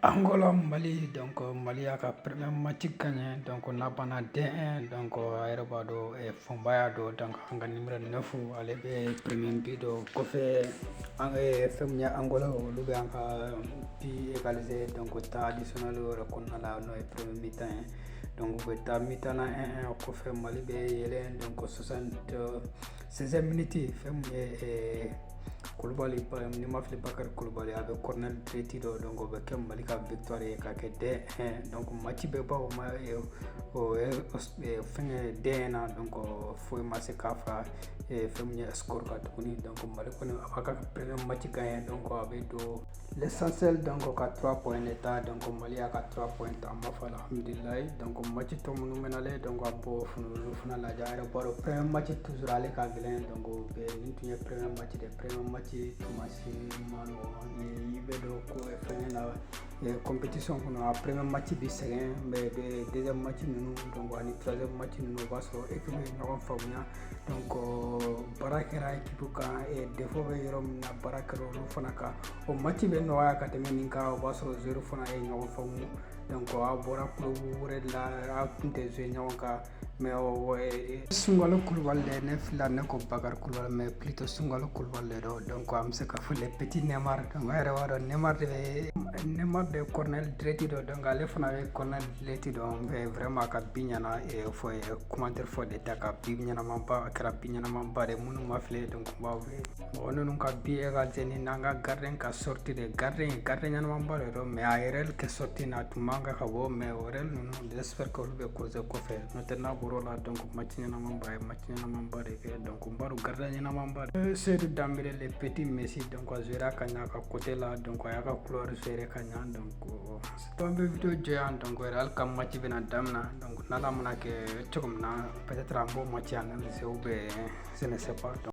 Angola Mali, donc Mali y'a ka premier match gagné, donc n'a banna 2-1. Donc a yɛrɛ b'a dɔn, fanba y'a dɔn, donc an ka numéro 9, ale bɛ premier but dɔ kɔfɛ. An fɛn min ye Angola, olu bɛ an ka but égaliser, donc temps additionnel yɛrɛ kɔnɔna la, n'o ye premier mi-temps ye. Donc u bɛ taa mi-temps na 1-1. O kɔfɛ, Mali bɛ yɛlɛn, donc 76e minute, fɛn min ye Kulubali, ni ma fili Bakari Kulubali, a bɛ corner direct dɔ, donc o bɛ kɛ Mali ka victoire ye ka kɛ 2-1. Donc match bɛ ban o ma, o ye fɛngɛ 2-1 na, donc foyi ma se k'a fara fɛn min ye score kan tuguni. Donc Mali kɔni a b'a ka premier match gagné, donc a bɛ don l'essentiel, donc ka 3 points de ta. Donc Mali y'a ka 3 points ta, an b'a fɔ alhamdulilayi. Donc match tɔ minnu bɛ nalen, donc an b'o olu fana lajɛ. A yɛrɛ b'a dɔn, premier match toujours ale ka gɛlɛn. Donc nin tun ye premier match de, premier match tuma si ma nɔgɔn. I bɛ don ko fɛngɛ na compétition kɔnɔ, a premier match bi sɛgɛn, mais deuxième match ninnu, donc ani troisième match ninnu, o b'a sɔrɔ équipe ye ɲɔgɔn faamuya. Donc baara kɛra équipe kan, défaut bɛ yɔrɔ min na, baara kɛra olu fana kan, o match bɛ nɔgɔya ka tɛmɛ nin kan. O b'a sɔrɔ joueur fana ye ɲɔgɔn faamu, donc aw bɔra club wɛrɛ de la, aw tun tɛ jouer ɲɔgɔn kan. Mais Sunkalo Kulubali de, ne filila, ne ko Bakari Kulubali, mais plutôt Sunkalo Kulubali de don. Donc an bɛ se ka fɔ le petit Neymar. Donc an yɛrɛ b'a dɔn, Neymar de bɛ, Neymar de corner direct dɔn, donc ale fana bɛ corner direct dɔn. Vraiment a ka but ɲɛna fɔ commentaire fɔ de ta ka but ɲɛnamaba, a kɛra but ɲɛnamaba de. Minnu ma filɛ, donc n b'aw wele mɔgɔ ninnu ka but égaliser ni n'an ka gardien ka sortie de, gardien ɲɛnamaba de don, mais a yɛrɛ kɛ sortie na, a tun man kan ka bɔ, mais o yɛrɛ ninnu, j'espère que olu bɛ corriger kɔfɛ, n'o tɛ n'a bɔr'o la, donc match ɲɛnamaba ye, match ɲɛnamaba de kɛ. Donc n b'a dɔn gardien ɲɛnamaba de Seydou Dembélé, le petit Messi, donc a jouera ka ɲa a ka côté la, donc a y'a ka couloir gérer ka ɲa. Donc an bɛ vidéo jɔ yan. Donc Real ka match bɛna daminɛ, donc n'Ala mana kɛ cogo min na, peut-être an b'o match analyser ou bien je ne sais pas.